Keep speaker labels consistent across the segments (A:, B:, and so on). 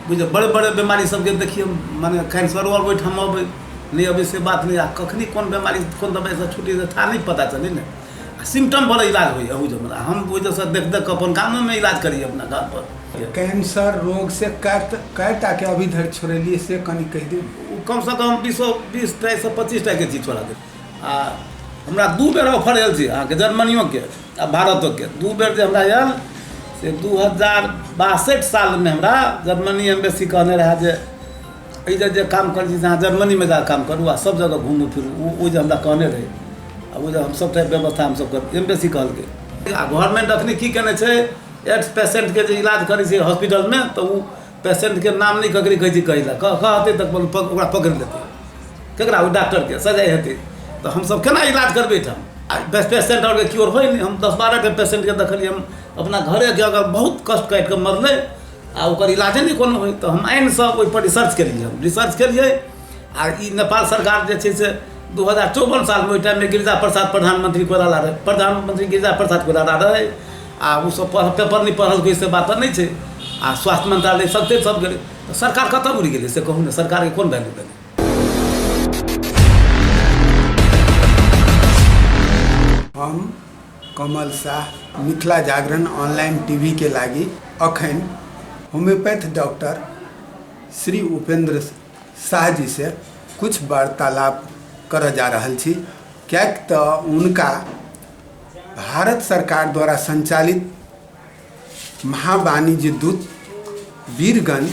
A: बुझलियै, बड़े बड़े बेमारी सबके देखियौ, मने कैंसरो आर ओहिठाम अबै नहि अबै से बात नहि। आ कखनी कोन बेमारी कोन दबाइसँ छुटै से था नहि पता चलै ने। आ सिम्टम पर इलाज होइए अहू जमाना। हम ओहि देख देख कऽ अपन गामोमे इलाज करियै अपना गामपर।
B: कैंसर रोग से कएटा के अभी धरि छोड़ेलियै से कनि कहि दियौ।
A: ओ कमसँ कम 20 टा 25 टाके चीज छोड़ा देब। आ हमरा 2 बेर ऑफर आयल छै अहाँके, जर्मनियोके आ भारतोके। 2 बेर जे हमरा आयल से 2062 सालमे हमरा जर्मनी एम्बेसी कहने रहए जे एहि जे जे काम करै छी से अहाँ जर्मनीमे जाकऽ काम करू आ सब जगह घुमू फिरू। ओ जे हमरा कहने रहै आ ओ जे हम सबटा व्यवस्था हमसब कर एम्बेसी कहलकै। आ गवर्नमेंट अखनी की केने छै, एड्स पेशेंटके जे इलाज करै छै हॉस्पिटलमे तऽ ओ पेशेंटके नाम नहि ककरो कहै छै कहै लए, कहतै तऽ ओकरा पकड़ि लेतै, केकरा, ओ डॉक्टरके सजाय हेतै। तऽ हमसब केना इलाज करबै एहिठाम? आ पेशेंट आरके क्योर होइ नहि। हम 10-12 टा पेशेंटके देखलियै हम अपना घरेके अगर, बहुत कष्ट काटि कऽ मरलै आ ओकर इलाजे नहि कोनो होइ। तऽ हम आनिसँ ओहिपर रिसर्च केलियै, हम रिसर्च केलियै। आ ई नेपाल सरकार जे छै से 2054 सालमे, ओहि टाइममे गिरिजा प्रसाद प्रधानमंत्री कोइराला रहै, प्रधानमंत्री गिरिजा प्रसाद कोइराला रहै। आ ओसभ पढ़ पेपर नहि पढ़लकै से बात तऽ नहि छै। आ स्वास्थ्य मंत्रालय सभते सब गेलै तऽ सरकार कतऽ उड़ि गेलै से कहू ने, सरकारके कोन वैल्यू भेलै?
B: हम कमल साह मिथिला जागरण ऑनलाइन टीवी के लागी अखन होम्योपैथ डॉक्टर श्री उपेंद्र शाह जी से कुछ वार्तालाप करऽ जा रहल छी, किएक तऽ हुनका भारत सरकार द्वारा संचालित महावाणिज्य दूत वीरगंज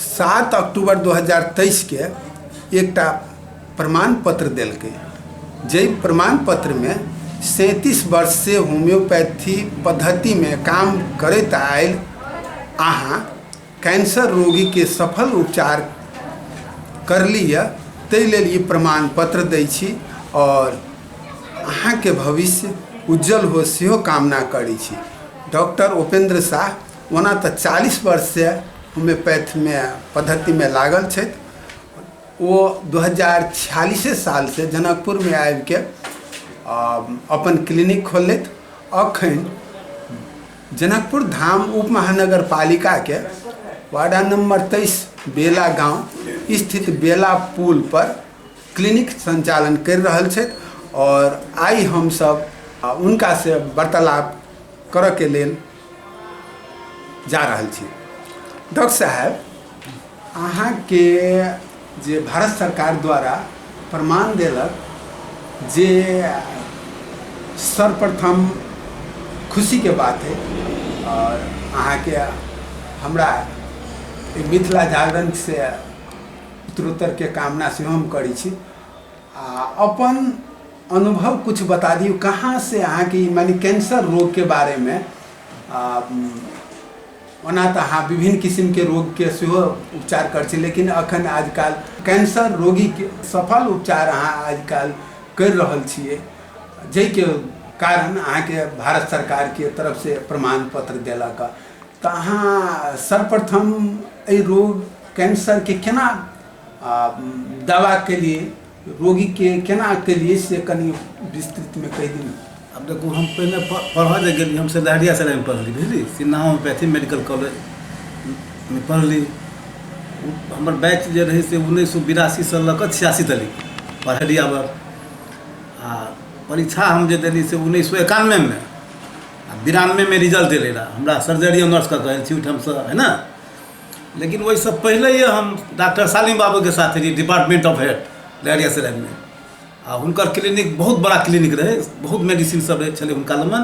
B: 7 अक्टूबर 2023 के एकटा प्रमाण पत्र देलकै, जाहि प्रमाण पत्रमे 37 वर्षसँ होम्योपैथी पद्धतिमे काम करैत आयल अहाँ कैंसर रोगीके सफल उपचार करली यऽ, ताहि लेल ई प्रमाण पत्र दै छी आओर अहाँके भविष्य उज्जवल हो सेहो कामना करै छी। डॉक्टर उपेन्द्र साह ओना तऽ 40 वर्षसँ होम्योपैथमे पद्धतिमे लागल छथि। ओ 2046 सालसँ जनकपुरमे आबिके अपन क्लिनिक खोललथि। अखन जनकपुर धाम उप महानगर पालिकाके वार्ड नम्बर 23 बेला गाँव स्थित बेला पुल पर क्लिनिक संचालन करि रहल छथि आओर आइ हमसभ हुनकासँ वार्तालाप करऽके लेल जा रहल छी। डॉक्टर साहेब, अहाँके जे भारत सरकार द्वारा प्रमाण देलक जे सर्वप्रथम खुशीके बात है आओर अहाँके हमरा मिथिला जागरणसँ उत्तरोत्तरके कामना सेहो हम करै छी। आ अपन अनुभव कुछ बता दियौ, कहाँ से अहाँके ई माने कैंसर रोगके बारेमे। ओना तऽ अहाँ विभिन्न किसिमके रोगके सेहो उपचार करै छी, लेकिन अखन आजकल कैंसर रोगीके सफल उपचार अहाँ आजकल करि रहल छियै, जाहिके कारण अहाँके भारत सरकारके तरफसँ प्रमाण पत्र देलक। तऽ अहाँ सर्वप्रथम एहि रोग कैंसरके केना दवा केलियै, रोगीके केना केलियै से कनि विस्तृतमे कहि दियौ।
A: आब देखू, हम पहिने पढ़ऽ जे गेली, हम से लहरियासरायमे पढ़ली, बुझली, सिन्हा होम्योपैथी मेडिकल कॉलेजमे पढ़ली। हमर बैच जे रहै से 1982सँ लऽ कऽ 86 तक पढ़लियै। आ परीक्षा हम जे देली से 1991मे आ 92मे रिजल्ट एलै रहए। हमरा सर्जरी ऑनर्स कऽ कऽ आयल छी ओहिठामसँ, है ने? लेकिन ओहिसँ पहिले हम डॉक्टर सालिम बाबूके साथ रहियै डिपार्टमेंट ऑफ हेड लहेरियासरायमे। आ हुनकर क्लिनिक बहुत बड़ा क्लिनिक रहै, बहुत मेडिसिन सब रहै छलै हुनका लगन,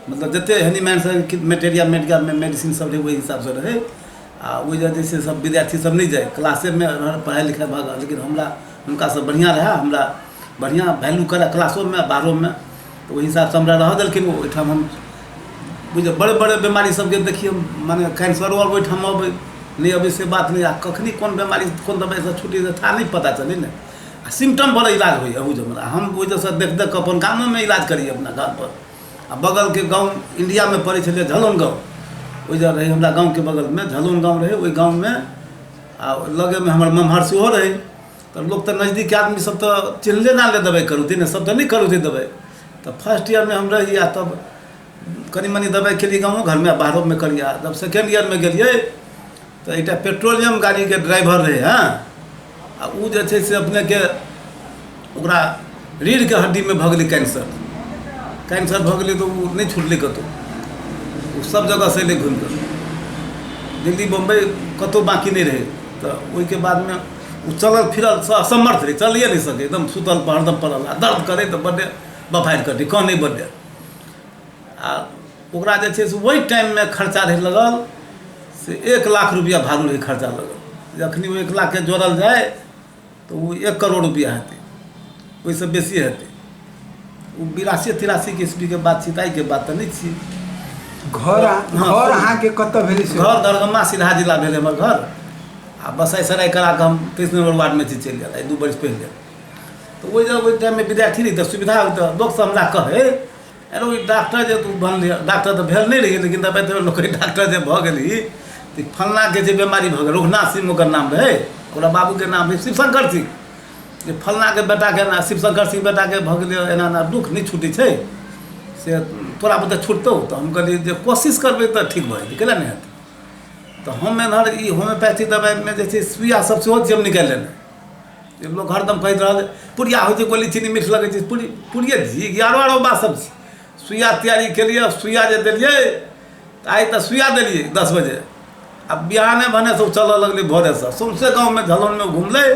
A: मतलब जते हैनीमैन सब मेटेरिया मेडिका मेडिसिन सब रहै ओहि हिसाबसँ रहै। आ ओहि जे छै सब विद्यार्थी सब नहि जाइ, क्लासेमे पढ़ाइ लिखाइ भऽ गेल। लेकिन हमरा हुनकासँ बढ़िआँ रहए, हमरा बढ़िआँ वैल्यू करए क्लासोमे बाहरोमे, तऽ ओहि हिसाबसँ हमरा रहऽ देलखिन ओ। ओहिठाम हम बुझलियै, बड़े बड़े बेमारी सबके देखियै, मने कैंसरो आर ओहिठाम अबै नहि अबै से बात नहि। आ कखनी कोन बेमारी कोन दबाइसँ छुटै से था नहि पता चलै ने। आ सिम्टम पर इलाज होइए अहू जमाना। हम ओहिसँ देख देख कऽ अपन गामोमे इलाज करियै अपना गामपर। आ बगलके गाँव इण्डियामे पड़ै छलै झलौन गाँव, ओहि जगह रहै हमरा गाँवके बगलमे झलौन गाँव रहै। ओहि गाँवमे आ लगेमे हमर ममहर सेहो रहै। तऽ लोक तऽ नजदीकके आदमी सब तऽ चिन्हले नाले दबाइ करौतै ने, सब तऽ नहि करौतै दबाइ। तऽ फर्स्ट ईयरमे हम रही आ तब कनि मनि दबाइ केलियै गामो घरमे आ बाहरोमे करियै। आ जब सेकेंड ईयरमे गेलियै तऽ एकटा पेट्रोलियम गाड़ीके ड्राइवर रहै। हँ, आ ओ जे छै से अपनेके ओकरा रीढ़के हड्डीमे भऽ गेलै कैंसर। कैंसर भऽ गेलै तऽ ओ नहि छुटलै कतहु, ओ सब जगहसँ अयलै घुमि कऽ, दिल्ली बम्बई कतहु बाँकी नहि रहै। तऽ ओहिके बादमे ओ चलल फिरल सँ असमर्थ रहै, चलिए नहि सकै, एकदम सुतल पर हरदम पड़ल आ दर्द करै तऽ बड्डे बफारि कटै, कानै बड्डे। आ ओकरा जे छै से ओहि टाइममे खर्चा रहै लगल से 1 लाख रुपैआ भारू रहै खर्चा लगल। जखनी ओ 1 लाखके जोड़ल जाय तऽ ओ 1 करोड़ रुपैआ हेतै, ओहिसँ बेसी हेतै। ओ 82 83के ईस्वीके बात छी, ताहिके बात तऽ नहि छी।
B: घर घर अहाँके कतऽ भेलै?
A: घर दरभंगा सिरहा जिला भेल हमर घर। आ बसाइ सराइ करा कऽ हम 23 नम्बर वार्डमे छी चलि गेल आइ 2 बरिस पहिले। तऽ ओहि जब ओहि टाइममे विद्यार्थी रही तऽ सुविधा तऽ लोकसभ हमरा कहै, अरे ओ डॉक्टर जे तू बनलियै, डॉक्टर तऽ भेल नहि रहियै लेकिन दबाइ तबाइ लोक कहै डॉक्टर जे भऽ गेलही तऽ फल्लाँके जे बेमारी भऽ गेल, रघुनाथ सिंह ओकर नाम रहै, ओकरा बाबूके नाम रहै शिवशंकर सिंह, जे फल्लाँके बेटाके एना शिवशंकर सिंह बेटाके भऽ गेलै एना एना दुःख नहि छुटै छै, से तोरा बुते छुटतौ? तऽ हम कहलियै जे कोशिश करबै तऽ ठीक भऽ जेतै, कैला नहि हेतै। तऽ हम एम्हर ई होम्योपैथी दबाइमे जे छै सुइया सब सेहो हम निकालि लेने। लोक हरदम कहैत रहल पुड़िया होइ छै गोली चीनी मीठ लगै छै, पूरी पूरिये छी आरो आरो बात सब छै। सुइया तैयारी केलियै, सुइया जे देलियै तऽ आइ तऽ सुइया देलियै 10 बजे, आ बिहाने भने सब चलऽ लगलै भोरेसँ सौँसे गाँवमे झलौनमे घुमलै,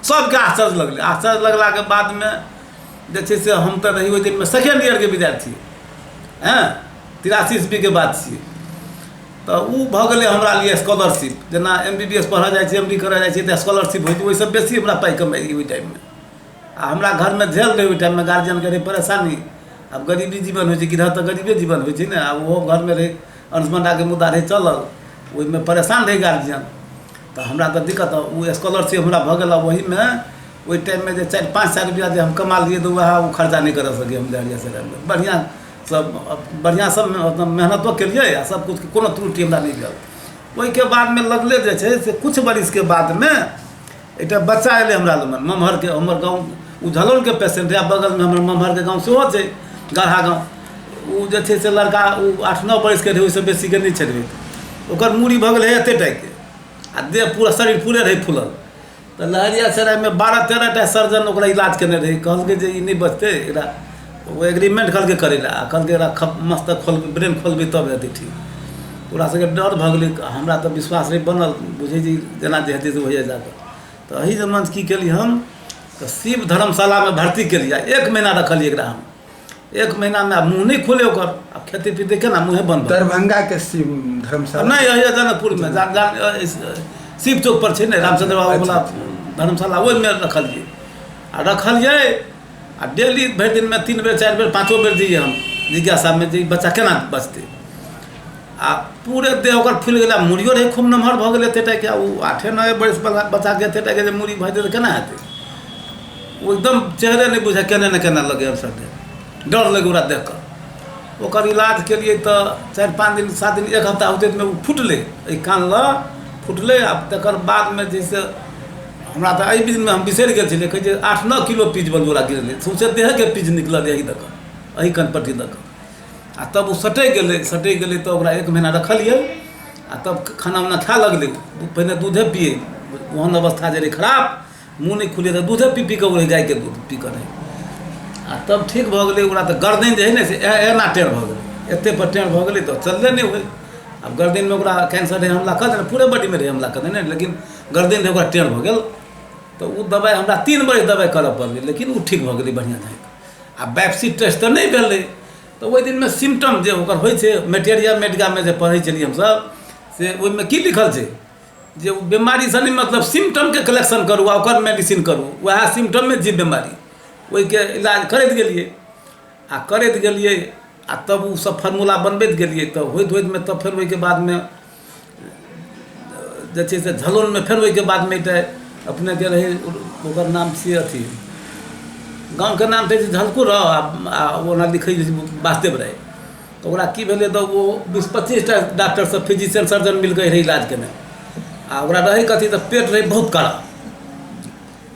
A: सबके आश्चर्य लगलै। आश्चर्य लगलाके बादमे जे छै से हम तऽ रही ओहि दिनमे सेकेंड ईयरके विद्यार्थी, हँ 83 ईस्वीके बात छियै। तऽ ओ भऽ गेलै हमरा लिए स्कॉलरशिप, जेना एम बी बी एस पढ़ऽ जाइ छै, एम डी करऽ जाइ छै तऽ स्कॉलरशिप होइ छै, ओहिसँ बेसी हमरा पाइ कमाइ ओहि टाइममे। आ हमरा घरमे झेल रहै ओहि टाइममे गार्जियनके रहै परेशानी। आब गरीबी जीवन होइ छै, गृहस्थ तऽ गरीबे जीवन होइ छै ने। आब ओहो घरमे रहै अंशमंडाके मुद्दा रहै चलल, ओहिमे परेशान रहै गार्जियन, तऽ हमरा तऽ दिक्कत। ओ स्कॉलरशिप हमरा भऽ गेल ओहीमे ओहि टाइममे जे 4-5 सए रुपैआ जे हम कमा लियै तऽ वएह ओ खर्चा नहि करऽ सकियै हम लहेरियासरायमे। बढ़िआँ सब बढ़िआँ सब मतलब मेहनतो केलियै आ सब किछु, कोनो त्रुटि हमरा नहि भेल। ओहिके बादमे लगले जे छै से किछु बरिसके बादमे एकटा बच्चा अयलै हमरा लगमे, ममहरके, हमर गाँव ओ झलौलके पेशेंट रहै, आ बगलमे हमर ममहरके गाँव सेहो छै, गढ़ा गाँव। ओ जे छै से लड़का ओ 8-9 बरिसके रहै, ओहिसँ बेसीके नहि छलै। ओकर मूड़ी भऽ गेलै एते टाके आ देह पूरा शरीर पूरे रहै फूलल। तऽ लहेरियासरायमे 12-13 टा सर्जन ओकरा इलाज केने रहै, कहलकै जे ई नहि बचतै एकरा, ओ एग्रीमेंट कहलकै करै लए, आ कहलकै एकरा मस्तक खोलबै, ब्रेन खोलबै तब हेतै ठीक। ओकरा सबके डर भऽ गेलै, हमरा तऽ विश्वास रहै बनल, बुझै जे जेना जे हेतै से होइए जाकऽ। तऽ एहि जमाना की केलियै हम तऽ शिव धर्मशालामे भर्ती केलियै, 1 महीना रखलियै एकरा हम। 1 महीनामे आब मुँह नहि खोले ओकर, आब खेतै पीतै केना, मुँहे बन्द।
B: दरभंगाके शिव धर्मशाला
A: नहि, अहिया जनकपुरमे शिव चौक पर छै ने रामचंद्र बाबू वाला धर्मशाला, ओहिमे रखलियै। आ रखलियै आ डेली भरि दिनमे 3 बेर 4 बेर 5 बेर जइयै हम जिज्ञासामे जे ई बच्चा केना बचतै। आ पूरे देह ओकर फुलि गेलै, मूड़ियो रहै खूब नमहर भऽ गेलै एते टाके, ओ 8-9 बरिस बच्चाके एते टाके जे मूड़ी भऽ जेतै तऽ केना हेतै। ओ एकदम चेहरे नहि बुझाइ केने ने केना लगै, सबके डर लगै ओकरा देख कऽ। ओकर इलाज केलियै तऽ 4-5 दिन 7 दिन 1 हफ्ता होते ओ फुटलै, एहि कान लग फुटलै। आ तकर बादमे जे से हमरा तऽ एहि दिनमे हम बिसरि गेल छलियै, कहै छै 8-9 किलो पीज बलबोला गिरलै, सौँसे देहके पीज निकलल एहि दऽ कऽ, एहि कनपट्टी दऽ कऽ। आ तब ओ सटकि गेलै, सटकि गेलै तऽ ओकरा 1 महीना रखलियै आ तब खाना उना खाए लगलै। पहिने दूधे पियै, ओहन अवस्था जे रहै खराब, मुँह नहि खुलै तऽ दूधे पी पी कऽ ओ रहै, गायके दूध पी कऽ रहै। आ तब ठीक भऽ गेलै ओकरा तऽ गर्दनि जे हइ ने से एना टेढ़ भऽ गेलै, एते पर टेढ़ भऽ गेलै तऽ चलले नहि होइ। आब गर्दनिमे ओकरा कैंसर रहै हमला कऽ देने, पूरे बॉडीमे रहै हमला कऽ देने, लेकिन गर्दनि रहै ओकरा टेढ़ भऽ गेल। तऽ ओ दबाइ हमरा 3 बरिस दबाइ करऽ पड़लै, लेकिन ओ ठीक भऽ गेलै बढ़िआँ जकाँ। आ बायोप्सी टेस्ट तऽ नहि भेलै, तऽ ओहि दिनमे सिम्टम जे ओकर होइ छै, मेटेरिया मेडिकामे जे पढ़ै छलियै हमसभ, से ओहिमे की लिखल छै जे ओ बेमारीसँ नहि मतलब सिम्टमके कलेक्शन करू आ ओकर मेडिसिन करू, उएह सिम्टममे जे बेमारी ओहिके इलाज करैत गेलियै आ करैत गेलियै आ तब ओ सब फॉर्मूला बनबैत गेलियै। तऽ होइत होइतमे तब फेर ओहिके बादमे जे छै से झलौनमे फेर ओहिके बादमे एकटा अपनेके रहै, ओकर नाम छियै अथी, गाँवके नाम छै झलकुर आ ओना लिखै जे वासुदेव राय। तऽ ओकरा की भेलै तऽ ओ 20-25 टा डॉक्टर सब फिजिशियन सर्जन मिलके रहै इलाज केने। आ ओकरा रहै कथी तऽ पेट रहै बहुत कड़ा,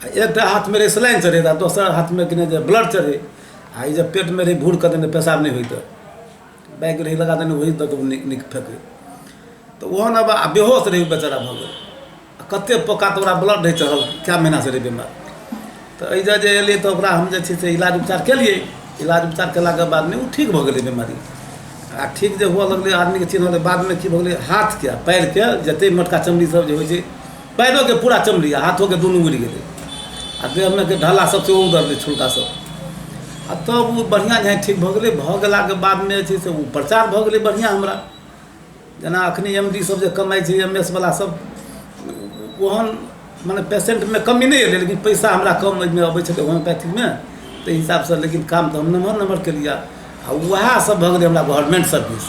A: आ एकटा हाथमे रहै सलाइन चढ़ै आ दोसर हाथमे कि ने जे ब्लड चढ़ै, आ ई जे पेटमे रहै भूर कऽ देने पेशाब नहि होइत। बैग रहै लगा देने वही दऽ कऽ नीक फेकै तऽ ओहन अब आ बेहोश रहै बेचारा भऽ गेल आ कतेक पोका तऽ ओकरा ब्लड रहै चढ़ल कए महीनासँ रहै बेमार। तऽ एहि जे एलियै तऽ ओकरा हम जे छै से इलाज उपचार केलियै। इलाज उपचार केलाके बादमे ओ ठीक भऽ गेलै बेमारी। आ ठीक जे हुअ लगलै आदमीके चिन्हलै। बादमे की भऽ गेलै, हाथके आ पएरके जतेक मोटका चमड़ी सब जे होइ छै, पएरोके पूरा चमड़ी आ हाथोके दुनू उड़ि गेलै आ देहमे के ढाला सब सेहो उधरलै छुलका सब। आ तब ओ बढ़िआँ जहाँ ठीक भऽ गेलै। भऽ गेलाके बादमे जे छै से ओ प्रचार भऽ गेलै बढ़िआँ हमरा। जेना एखन एम डी सब जे कमाइ छै, एम एस वला सब, ओहन मने पेशेंटमे कमी नहि एलै, लेकिन पैसा हमरा कम ओहिमे अबै छलै होम्योपैथीमे ताहि हिसाबसँ। लेकिन काम तऽ हम नम्हर नम्हर केलियै आ उएह सब भऽ गेलै हमरा गवर्नमेंट सर्विस।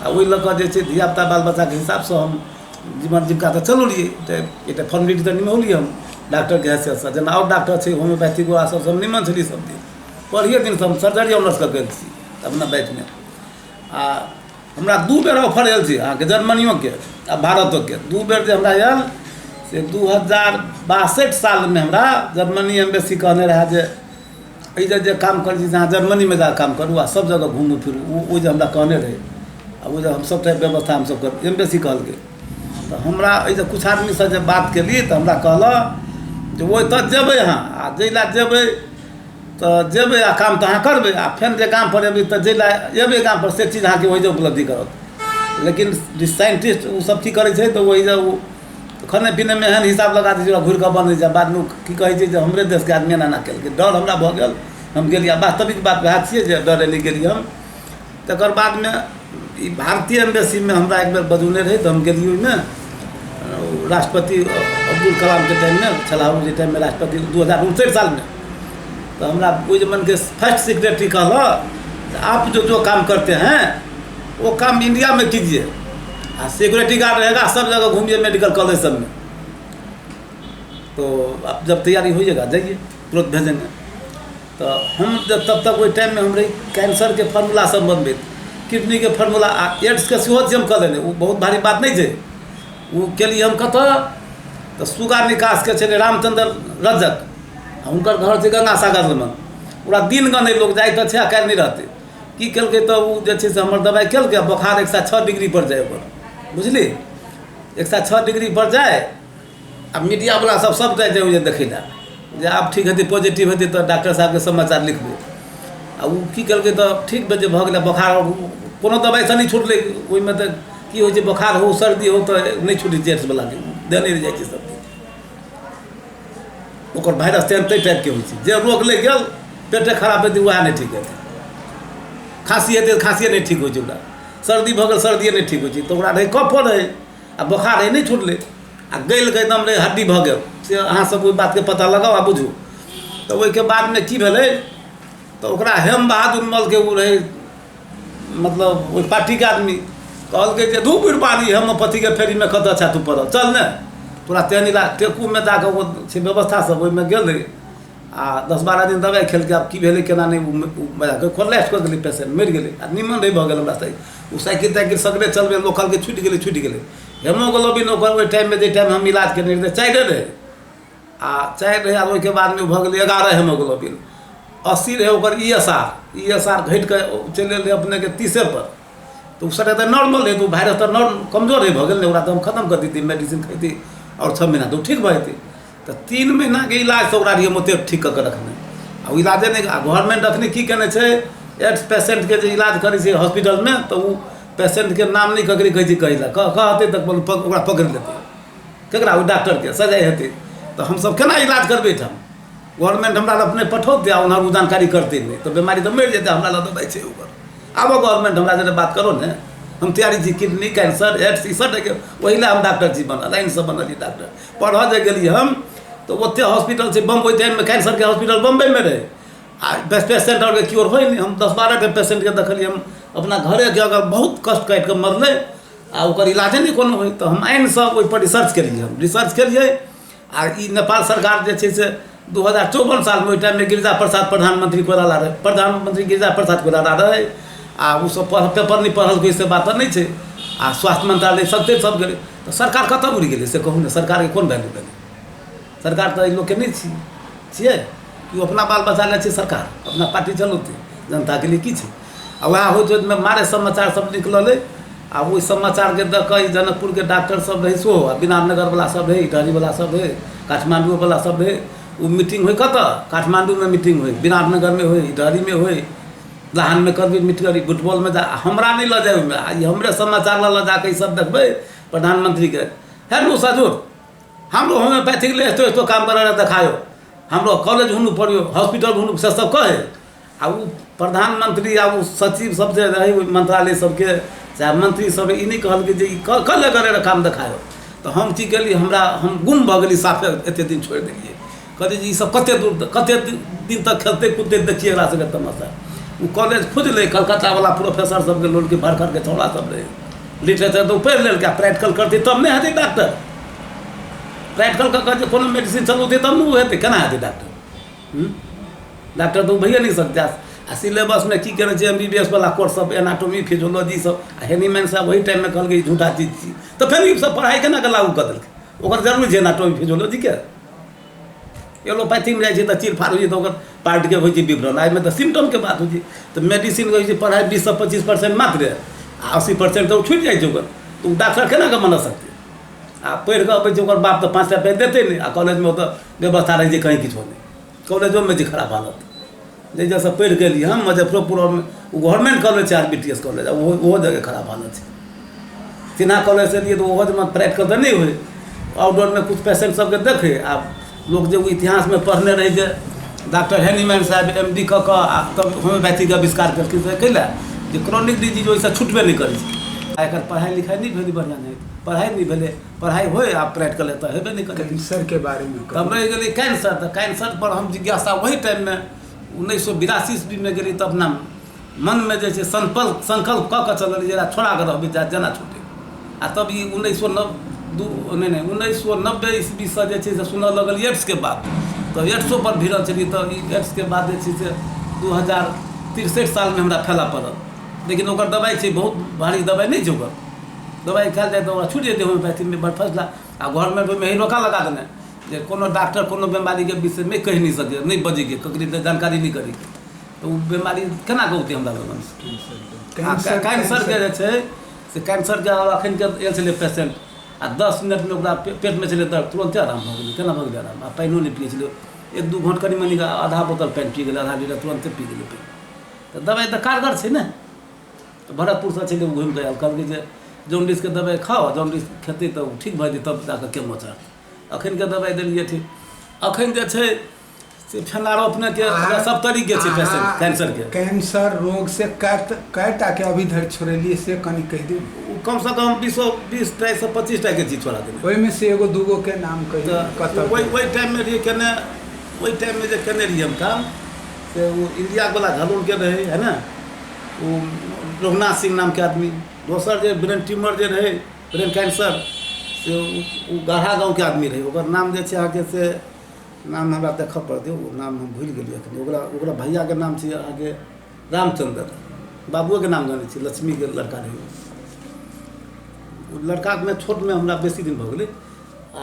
A: आ ओहि लऽ कऽ जे छै धियापुता बाल बच्चाके हिसाबसँ हम जीवन जीविका तऽ चलौलियै। तऽ एकटा फॉर्मेलिटी तऽ निभौलियै हम डॉक्टरके हैसियतसँ। जेना आओर डॉक्टर छै होम्योपैथिक वला सब, सब निमन छलियै सब दिन पढ़िए दिनसँ हम सर्जरी ऑनर्स कऽ गेल छी अपना बैचमे। आ हमरा दू बेर ऑफर आयल छै अहाँके जर्मनियोके आ भारतोके। दू बेर जे हमरा आयल से 2062 सालमे हमरा जर्मनी एम्बेसी कहने रहए जे एहि जे जे काम करै छी से अहाँ जर्मनीमे जाकऽ काम करू आ सब जगह घुमू फिरू। ओ जे हमरा कहने रहै आ ओ जे हम सबटा व्यवस्था हमसब करब एम्बेसी कहलकै। तऽ हमरा एहि जे किछु आदमीसँ जे बात केलियै तऽ हमरा कहलक जे ओतऽ जेबै अहाँ आ जाहि लए जेबै तऽ जेबै आ काम तऽ अहाँ करबै आ फेर जे गामपर एबै तऽ जाहि लए एबै गामपर से चीज अहाँके ओहि जे उपलब्धि करत। लेकिन साइंटिस्ट ओसब की करै छै तऽ ओहि जे ओ खाने पीनेमे एहन हिसाब लगा दै छै ओकरा घुरि कऽ बनै छै। बादमे ओ की कहै छै जे हमरे देशके आदमी एना एना केलकै। डर हमरा भऽ गेल, हम गेलियै। आ वास्तविक बात वएह छियै जे डरे नहि गेलियै हम। तकर बादमे ई भारतीय एम्बेसीमे हमरा एक बेर बजौने रहै तऽ हम गेलियै। ओहिमे राष्ट्रपति अब्दुल कलामके टाइममे छलाह, ओ जे टाइममे राष्ट्रपति 2059 सालमे। तऽ हमरा ओहि जमानके फर्स्ट सेक्रेटरी कहलक आप जो जो काम करते हैं वो काम इंडिया में कीजिए आ सिक्योरिटी गार्ड रहेगा, सब जगह घूमिए मेडिकल कॉलेज सब में, तो आप जब तैयारी होइएगा जाइए, तुरंत भेजेंगे। तऽ हम जब तब तक ओहि टाइममे हम रही कैंसरके फॉर्मूला सब बनबैत, किडनीके फॉर्मूला आ एड्सके सेहो जम कऽ देने, ओ बहुत भारी बात नहि छै। ओ केलियै हम कतऽ तऽ सुगा निकासके छलै रामचन्द्र रजक आ हुनकर घर छै गंगा सागर लगमे। पूरा दिन गनै लोक जाइ तऽ छै आ काल्हि नहि रहतै। की केलकै तऽ ओ जे छै से हमर दबाइ केलकै आ बोखार 106 डिग्रीपर जाइ ओकर, बुझली, 106 डिग्रीपर जाइ आ मीडियावला सब सब जाइ जाइ देखै लए जे आब ठीक हेतै, पॉजिटिव हेतै तऽ डॉक्टर साहबके समाचार लिखबै। आ ओ की केलकै तऽ ठीक भेल जे भऽ गेलै बोखार, कोनो दबाइसँ नहि छुटलै। ओहिमे तऽ की होइ छै, बोखार हो सर्दी हो तऽ नहि छुटै छै एड्सवलाके, देने रहि जाइ छै सब। ओकर वायरस तेहन ताहि टाइपके होइ छै जे रोग लागि गेल, पेटे खराब हेतै वएह नहि ठीक हेतै, खाँसी हेतै तऽ खाँसिए नहि ठीक होइ छै ओकरा, सर्दी भऽ गेल सर्दिए नहि ठीक होइ छै। तऽ ओकरा रहै कफो रहै आ बोखार रहै, नहि छुटलै आ गलि कऽ एकदम रहै हड्डी भऽ गेल। से अहाँसभ ओहि बातके पता लगाउ आ बुझू। तऽ ओहिके बादमे की भेलै तऽ ओकरा हेम बहादुर मलके ओ रहै मतलब ओहि पार्टीके आदमी कहलकै जे धू बुढ़बारी होम्योपैथीके फेरीमे कतऽ छह तू पड़ल, चल ने तोरा तेहन इलाज। टेकूमे जाकऽ ओ छै व्यवस्था सब, ओहिमे गेलै आ 10-12 दिन दबाइ खेलकै। आब की भेलै केना नहि, ओ कोलैप्स कऽ गेलै पेशेंट, मरि गेलै आ निमन रहै भऽ गेल। हमरा से ओ साइकिल ताइकिल सगरे चलबै लोक कहलकै छुटि गेलै छुटि गेलै। हेमोग्लोबिन ओकर ओहि टाइममे जाहि टाइममे हम इलाज केने रहियै 4 रहै आ 4 रहै। आ ओहिके बादमे भऽ गेलै 11 हेमोग्लोबिन, 80 रहै ओकर E S R, E S R घटि कऽ चलि एलै अपनेके 30 पर। तऽ ओ सभटा तऽ नॉर्मल रहै, तऽ ओ वायरस तऽ नॉर्मल कमजोर रहै भऽ गेल ने, ओकरा तऽ हम खतम कऽ दैतियै, मेडिसिन खैतै आओर 6 महीना तऽ ओ ठीक भऽ जेतै। तऽ 3 महीनाके इलाजसँ ओकरा रहियै हम ओतेक ठीक कऽ कऽ रखने आ ओ इलाजे नहि। आ गवर्नमेंट अखनी की केने छै, एड्स पेशेंटके जे इलाज करै छै हॉस्पिटलमे तऽ ओ पेशेंटके नाम नहि ककरो कहै छै कहै लए, कहतै तऽ ओकरा पकड़ि लेतै, केकरा, ओहि डॉक्टरके सजाय हेतै। तऽ हमसभ केना इलाज करबै एहिठाम? गवर्नमेंट हमरा लग अपने पठौतै आ ओना ओ जानकारी करतै नहि तऽ बेमारी तऽ मरि जेतै। हमरा लग दबाइ छै ओकर, आबो गवर्नमेंट हमरा जरे बात करो ने, हम तैयारी छी किडनी कैंसर एड्स ई सब ओहि लए हम डॉक्टर छी बनल, लाइनसँ बनल छी डॉक्टर। पढ़ऽ जे गेलियै हम तऽ ओते हॉस्पिटल छै बम्बई, टाइममे कैंसरके हॉस्पिटल बम्बईमे रहै आ पेशेंट आरके क्योर होइ नहि। हम 10-12 टा पेशेंटके देखलियै हम अपना घरेके अगर बहुत कष्ट काटि कऽ मरलै आ ओकर इलाजे नहि कोनो होइ। तऽ हम आनिसँ ओहिपर रिसर्च केलियै, हम रिसर्च केलियै आ ई नेपाल सरकार जे छै से 2054 सालमे ओहि टाइममे गिरिजा प्रसाद प्रधानमंत्री कोइराला रहै, प्रधानमंत्री गिरिजा प्रसाद कोइराला रहै आ ओसभ पेपर नहि पढ़लकै से बात तऽ नहि छै। आ स्वास्थ्य मंत्रालय सभते सब गेलै तऽ सरकार कतऽ उड़ि गेलै से कहू ने, सरकारके कोन वैल्यू भेलै? सरकार तऽ एहि लोकके नहि छियै कि ओ अपना बाल बच्चा लए छै सरकार, अपना पार्टी चलौतै, जनताके लिए की छै? आ वएह होइत होइतमे मारे समाचार सब निकललै। आ ओहि समाचारके दऽ कऽ ई जनकपुरके डॉक्टर सब रहै सेहो, आ विरामनगरवला सब रहै, इटहरीवला सब रहै, काठमाण्डुओवला सब रहै। ओ मीटिंग होइ कतऽ? काठमाण्डूमे मीटिंग होइ, विराटनगरमे होइ, इटहरीमे होइ, लहानमे करबै मीटिंग, फुटबॉलमे जा, हमरा नहि लऽ जाय ओहिमे। आ ई हमरे समाचार लऽ लऽ जाकऽ ई सब देखबै प्रधानमंत्रीके, हेलो सजूर हमरो होम्योपैथिक ले एतो एतो काम करे देखायो, हमरो कॉलेज हुनू पढ़ियो, हॉस्पिटल हुनू, से सब कहै। आ ओ प्रधानमंत्री आ ओ सचिव सब जे रहै ओहि मंत्रालय सबके, चाहे मंत्री सब, ई नहि कहलकै जे ई कल करे काम देखायो। तऽ हम की केलियै, हमरा हम गुम भऽ गेली साफे, एते दिन छोड़ि देलियै। कहलियै जे ई सब कते दूर कते दिन तक खेलतै कूदतै, देखियै एकरा सबके तमाशा। ओ कॉलेज खुजलै, कलकत्तावला प्रोफेसर सबके लोलके भरखरके छौड़ा सब रहै, लिटरेचर तऽ ओ पढ़ि लेलकै, आ प्रैक्टिकल करतै तब नहि हेतै डॉक्टर। प्रैक्टिकल कऽ कऽ जे कोनो मेडिसिन चलौतै तब ने ओ हेतै, केना हेतै डॉक्टर? डॉक्टर तऽ ओ भइए नहि सकतै। आ सिलेबसमे की केने छै M B B S वला कोर्स सब, एनाटोमी फिजियोलॉजी सब, आ हेनीमैन साहब ओहि टाइममे कहलकै ई झूठा चीज छी, तऽ फेर ई सब पढ़ाइ केना कऽ लागू कऽ देलकै? ओकर जरूरी छै एनाटोमी फिजियोलॉजीके? एलोपैथीमे जाइ छै तऽ चीर फाड़ होइ छै तऽ ओकर पार्टके होइ छै विवरण, एहिमे तऽ सिम्टमके बात होइ छै। तऽ मेडिसिन होइ छै पढ़ाइ 20 सँ 25% मात्र, आ 80% तऽ ओ छुटि जाइ छै ओकर, तऽ ओ डॉक्टर केना कऽ बना सकतै? आ पढ़ि कऽ अबै छै ओकर बाप तऽ 5 टा पाइ देतै नहि। आ कॉलेजमे ओतऽ व्यवस्था रहै छै कहीँ किछो नहि, कॉलेजोमे छै खराब हालत। जाहि जगहसँ पढ़ि कऽ एलियै हम मुजफ्फरोपुरमे, ओ गवर्नमेंट कॉलेज छै, R B T S college, ओहो ओहो जगह खराब हालत छै। सिन्हा कॉलेजसँ एलियै तऽ ओहो जगह प्रैक्टिकल तऽ नहि होइ, आउटडोरमे किछु पेशेंट सबके देखै। आ लोक जे ओ इतिहासमे पढ़ने रहै जे डॉक्टर हैनीमैन साहेब एम डी कऽ कऽ आ तब होम्योपैथीके आविष्कार केलखिन, से कैला जे क्रॉनिक डिजीज ओहिसँ छुटबे नहि करै छै। आ एकर पढ़ाइ लिखाइ नहि भेलै बढ़िआँ, नहि पढ़ाइ नहि भेलै, पढ़ाइ होइ आ प्रैक्टिकल एतऽ हेबे नहि करै।
B: कैंसरके बारेमे
A: तब रहि गेलै कैंसर। तऽ कैंसर पर हम जिज्ञासा ओहि टाइममे 1982 ईस्वीमे गेली तऽ अपना मनमे जे छै संकल्प संकल्प कऽ कऽ चलल जे एकरा छोड़ा कऽ रहबै जा जेना छूटै। आ तब ई उन्नैस सए नब दू नहि नहि 1990 ईस्वीसँ जे छै से सुनऽ लगल एड्सके बात, तऽ एड्सोपर भिड़ल छलियै। तऽ ई एड्सके बाद जे छै से 2063 सालमे हमरा फैलऽ पड़ल, लेकिन ओकर दबाइ छै, बहुत भारी दबाइ नहि छै, ओकर दबाइ खायल जाय तऽ ओकरा छूटि जेतै। होम्योपैथीमे बड़ फर्स्ट क्लास, आ घरमे ओहिमे ही रोका लगा देने जे कोनो डॉक्टर कोनो बेमारीके विषयमे कहि नहि सकैए, नहि बजैके, ककरो जानकारी नहि करैके, तऽ ओ बेमारी केना कऽ औतै हमरा लगन? कैंसरके जे छै से कैंसरके एखनके आयल छलै पेशेंट, आ 10 मिनटमे ओकरा पेटमे छलै दर्द, तुरन्ते आराम भऽ गेलै। केना भऽ गेलै आराम? आ पानिओ नहि पियै छलै, एक दू घोंट कनि मनि आधा बोतल पानि पी गेलै, आधा लीटर तुरन्ते पी गेलै पानि। तऽ दबाइ तऽ कारगर छै ने। तऽ भरतपुरसँ छलै ओ घुमि कऽ आयल, कहलकै जे जॉन्डिसके दबाइ खाउ, जॉन्डिस खेतै तऽ ओ ठीक भऽ जेतै, तब जा कऽ केमो चढ़तै। एखनके दबाइ देलियै ठीक। एखन जे छै से फेनारो अपनेके सब तरीके छै पेशेंट कैंसरके।
B: कैंसर रोग से कएटा के अभी धरि छोड़ेलियै से कनि कहि दियौ।
A: ओ कमसँ कम 20 टा सँ 25 टा के चीज छोड़ा देने।
B: ओहिमे से एगो दूगो के नाम कहि
A: दियौ कतऽ? ओहि ओहि टाइममे रहियै केने, ओहि टाइममे जे केने रहियै हम काम, से ओ इंडियावला झलौलके रहै है ने, ओ रघुनाथ सिंह नामके आदमी। दोसर जे ब्रेन ट्यूमर जे रहै, ब्रेन कैंसर, से ओ गढ़ा गाँवके आदमी रहै, ओकर नाम जे छै अहाँके से नाम हमरा देखऽ पड़तै, ओ नाम हम भूलि गेलियै एखन। ओकरा ओकरा भैयाके नाम छै अहाँके रामचन्द्र, बाबुओके नाम जानै छियै, लक्ष्मीके लड़का रहै ओ। लड़कामे छोटमे हमरा बेसी दिन भऽ गेलै। आ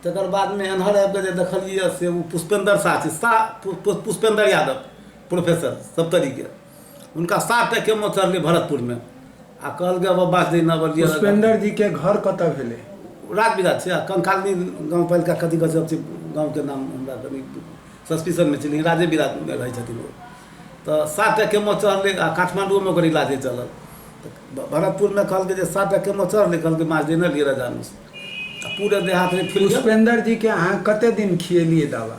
A: तकर बादमे एम्हर आबि कऽ जे देखलियै से ओ पुष्पेन्द्र साह छै, साह पुष्पेन्द्र यादव प्रोफेसर सप्तरीके, हुनका 7 टा केमो चढ़लै भरतपुरमे, आ कहलकै अब बास दिन अब
B: पुष्पेन्द्र जी के घर कतऽ भेलै?
A: राजविराज छै, आ कंकालनी गाँव पहिलका कथी कहै छै गाँवके नाम, हमरा कनि सस्पिशनमे छै, लेकिन राजे बिराजमे रहै छथिन ओ। तऽ 7 टा केमो चढ़लै आ काठमाण्डुओमे ओकर इलाज नहि चलल। तऽ भरतपुरमे कहलकै जे 7 टा केमो चढ़लै, कहलकै मास दिन लिए रजानुस, आ पूरे देहात फुलि
B: गेल। पुष्पेन्द्र जी के अहाँ कते दिन खिएलियै दवा?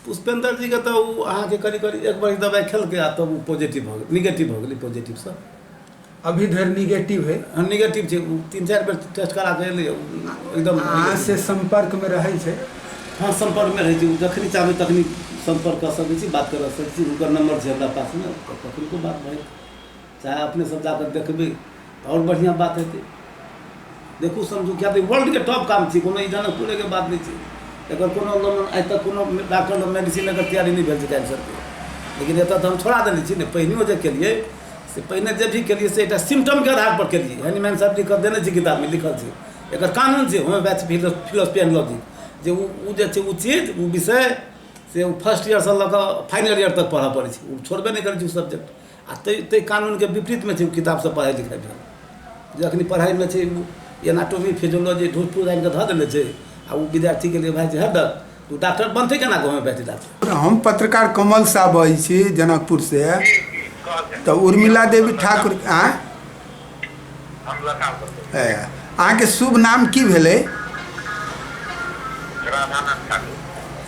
A: पुष्पेन्द्र जीके तऽ ओ अहाँके करीब करीब एक बरिस दबाइ खेलकै, आ तब ओ पॉजिटिव भऽ गेल, निगेटिव भऽ गेलै पॉजिटिवसँ।
B: अभी धरि निगेटिव है?
A: निगेटिव छै। ओ 3-4 बेर टेस्ट करा कऽ एलै एकदम।
B: अहाँ से सम्पर्कमे रहै छै?
A: हँ, सम्पर्कमे रहै छै। ओ जखनी चाहबै तखनी सम्पर्क कऽ सकै छी, बात कऽ सकै छी। हुनकर नम्बर छै हमरा पासमे, कखनो बात भऽ चाहे अपने सब जाकऽ देखबै तऽ आओर बढ़िआँ बात हेतै। देखू समझू, किया तऽ वर्ल्डके टॉप काम छै, कोनो ई जनकपुरेके बात नहि छै। एकर कोनो आइ तक कोनो डॉक्टर मेडिसिन एकर तैयारी नहि भेल छै कैंसरके, लेकिन एतऽ तऽ हम छोड़ा देने छी ने। पहिनेओ जे केलियै से पहिने जे भी केलियै से एकटा सिम्टमके आधारपर केलियै। हैनीमैन साहब लिखल देने छै, किताबमे लिखल छै, एकर कानून छै होम्योपैथी फिलोसफी एंड लॉजिक, जे ओ जे छै ओ चीज ओ विषय से ओ फर्स्ट ईयरसँ लऽ कऽ फाइनल ईयर तक पढ़ऽ पड़ै छै, ओ छोड़बे नहि करै छै ओ सब्जेक्ट। आ ताहि ताहि कानूनके विपरीतमे छै ओ किताबसँ पढ़ाइ लिखाइ भेल। जे अखनी पढ़ाइमे छै ओ एनाटोमी फिजियोलॉजी ढूस फूस आनि कऽ धऽ देने छै आ ओ विद्यार्थीके लिए भए जाइ छै हेडक। ओ डॉक्टर बनतै केना कऽ होम्योपैथी डॉक्टर?
B: हम पत्रकार कमल साह बजै छी जनकपुरसँ। तऽ उर्मिला देवी ठाकुर आँय? अहाँके शुभ नाम की भेलै?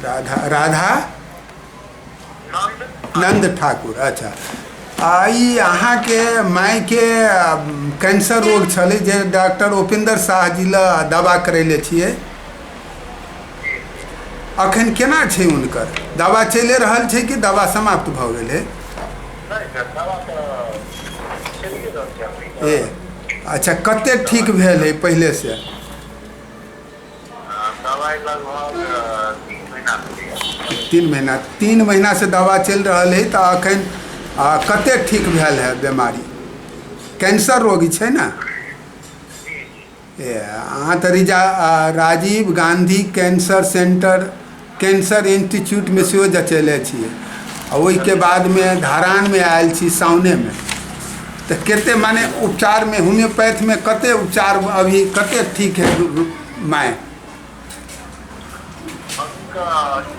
B: राधा राधा नन्द ठाकुर। अच्छा, आ ई अहाँके मायके कैंसर रोग छलै जे डॉक्टर उपेन्द्र शाह जी लग दवा करैले छियै, अखन केना छै हुनकर? दवा चलि रहल छै कि दवा समाप्त भऽ गेल है? ए अच्छा, कते ठीक भेल है पहिले से? 3 महीना, 3 महीना से दवा चलि रहल है, तऽ अखन कते ठीक भेल है बीमारी? कैंसर रोगी छै ने? ए अहाँ तऽ रिजा Rajiv Gandhi cancer centre cancer इंस्टीट्यूटमे सेहो जचेले छियै आ ओहिके बादमे धरानमे आयल छी साउनेमे, तऽ कते माने उपचारमे होम्योपैथमे कते उपचार अभी कते ठीक है माय?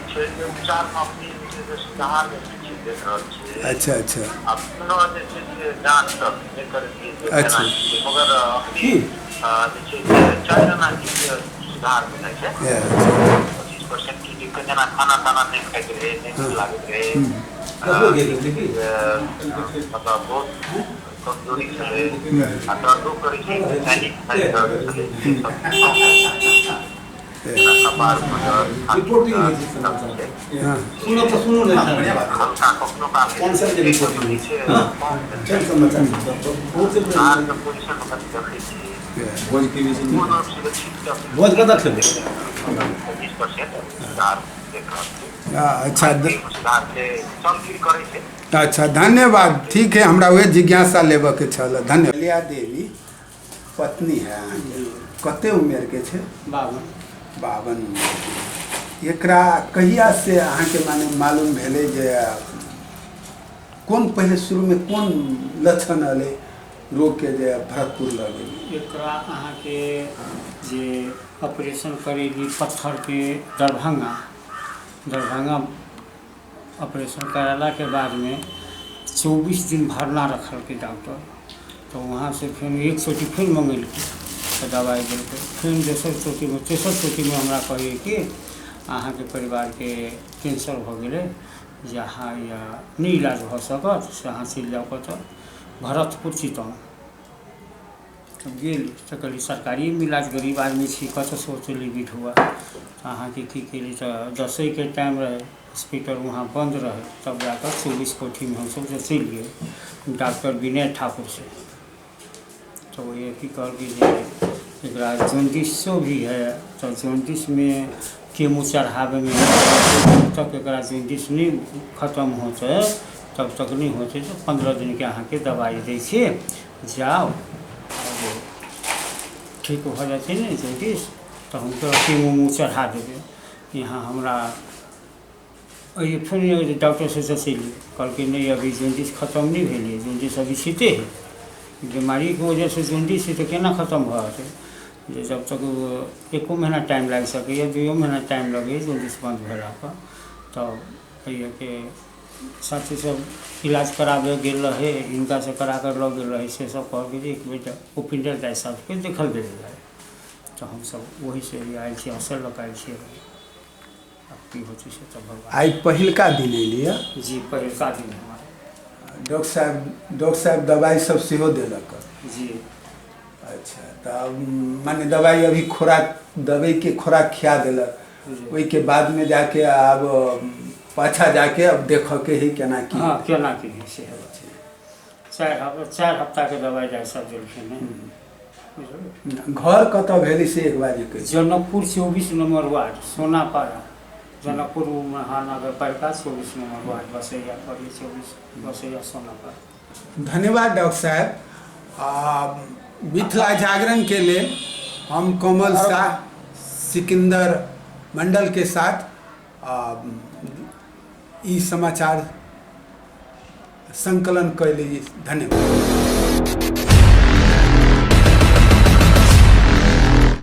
C: छै जे उपचारमे अपने जे छै से सुधार देखै छियै, देख रहल छियै।
B: अच्छा अच्छा।
C: आ पुनः जे छै से जाँच सब नहि करैत जे केना की छै, मगर अखनी
A: की
C: जे छै से 4 आना किछु सुधार भेनाइ छै। 25% की दिक्कत, जेना खाना ताना नहि खाइत रहै, नहि नीक लागैत रहै,
A: ककरो गेल रहै की?
C: मतलब बहुत कमजोरी छलै आ दर्दो करै छै, दैनिक दर्द छलै, से सब जेना कपारमे दर्द, छातीमे
A: रिपोर्टिंग होइ
C: दर्द
A: छै
C: सब
A: समाचार
C: छै।
A: सुनब तऽ सुनू ने।
C: हल्का कखनो काल
A: कैंसर के
C: छै
A: रिपोर्टिंग होइ
C: छै
A: छै। हँ,
C: कम भेल
A: केहन
C: छै।
A: समाचार सब बहुत
C: सुधारके पोजिशनमे कनि देखै छियै।
A: भोज की
C: पूर्ण रूपसँ तऽ ठीक तऽ
A: भोज कतऽ खेबै?
C: 25% सुधार देख रहल छी।
B: अच्छा।
C: खान सुधार छै, चल फिर करै छै।
B: अच्छा, धन्यवाद। ठीक है, हमरा उहे जिज्ञासा लेबऽके छल। धन्यवाद। लिया देवी पत्नी है अहाँके, कते उमेरके छै?
D: 52।
B: 52 उमेरके। एकरा कहिया से अहाँके माने मालूम भेलै जे कोन पहिले शुरूमे कोन लक्षण एलै रोगके जे भरतपुर लऽ गेली?
D: एकरा अहाँके जे ऑपरेशन करेली पत्थरके दरभंगा, दरभंगा ऑपरेशन करेलाके बादमे 24 दिन भरना रखलकै डॉक्टर। तऽ वहाँसँ फेर एक चोटी फेर मँगेलकै तऽ दबाइ देलकै। फेर दोसर चोटीमे, तेसर चोटीमे हमरा कहैए कि अहाँके परिवारके कैंसर भऽ गेलै, जे अहाँ या नहि इलाज भऽ सकत, से अहाँ चलि जाउ कतऽ भरतपुर चितौन। तब गेल तऽ कहली सरकारिएमे इलाज, गरीब आदमी छी, कतऽसँ ओते लेबै ढौआ? तऽ अहाँके की केली तऽ दसैके टाइम रहै, हॉस्पिटल वहाँ बन्द रहै। तब जाकऽ 24 कोठीमे हमसब जे चलि गेल डॉक्टर विनय ठाकुरसँ। तऽ ओ की कहलकै जे एकरा जॉन्डिसो भी है, तऽ जॉन्डिसमे केमो चढ़ाबैमे जब तक एकरा जॉन्डिस नहि खतम होतै तब तक नहि होतै, तऽ 15 दिनके अहाँके दबाइ दै छी, जाउ आओर ठीक भऽ जेतै ने जॉन्डिस तऽ हम तोरा केमो उमो चढ़ा देबै। यहाँ हमरा एहि फेर डॉक्टरसँ जँचेली, कहलकै नहि, अभी जॉन्डिस खतम नहि भेलै, जॉन्डिस अभी छिते हइ, बीमारीके वजहसँ जॉन्डिस हइ, तऽ केना खतम भऽ जेतै? जे जब तक एको महीना टाइम लागि सकैए, 2 महीना टाइम लगैए जॉन्डिस बन्द भेलापर। तब एहिके साथी सब इलाज कराबै गेल रहै, हिनकासँ करा कऽ लऽ गेल रहै, से सब कहलकै जे एक बेर उपेन्द्र दाइ साहबके देखल गेल रहै। तऽ हमसब ओहिसँ आयल छी, असर लऽ कऽ आयल छियै। आब की होतै से तऽ भगवान।
B: आइ पहिलका दिन एलियै?
D: जी, पहिलका दिन हमर।
B: डॉक्टर साहब दबाइ सब सेहो देलक?
D: जी।
B: अच्छा, तऽ माने दबाइ अभी खोराक दबाइके खोराक खिया देलक?
D: जी।
B: ओहिके बादमे जाके आब पाछा जाके अब देखऽके है केना की।
D: हँ, केना की होइ से बात छै। 4 हफ्ताके दबाइ दाइ सब देलखिन हँ, बुझलियै?
B: घर कतऽ भेलै से एक बार जे कहि।
D: जनकपुर 24 नंबर वार्ड, सोनापाड़ा, जनकपुर महानगर पालिका, 24 नंबर वार्ड, बसैया पड़ी 24, बसैया सोनापाड़ा।
B: धन्यवाद डॉक्टर साहब। आ मिथिला जागरण के लेल हम कमल शाह सिकंदर मंडल के साथ ई समाचार। संकलन कैली। धन्यवाद।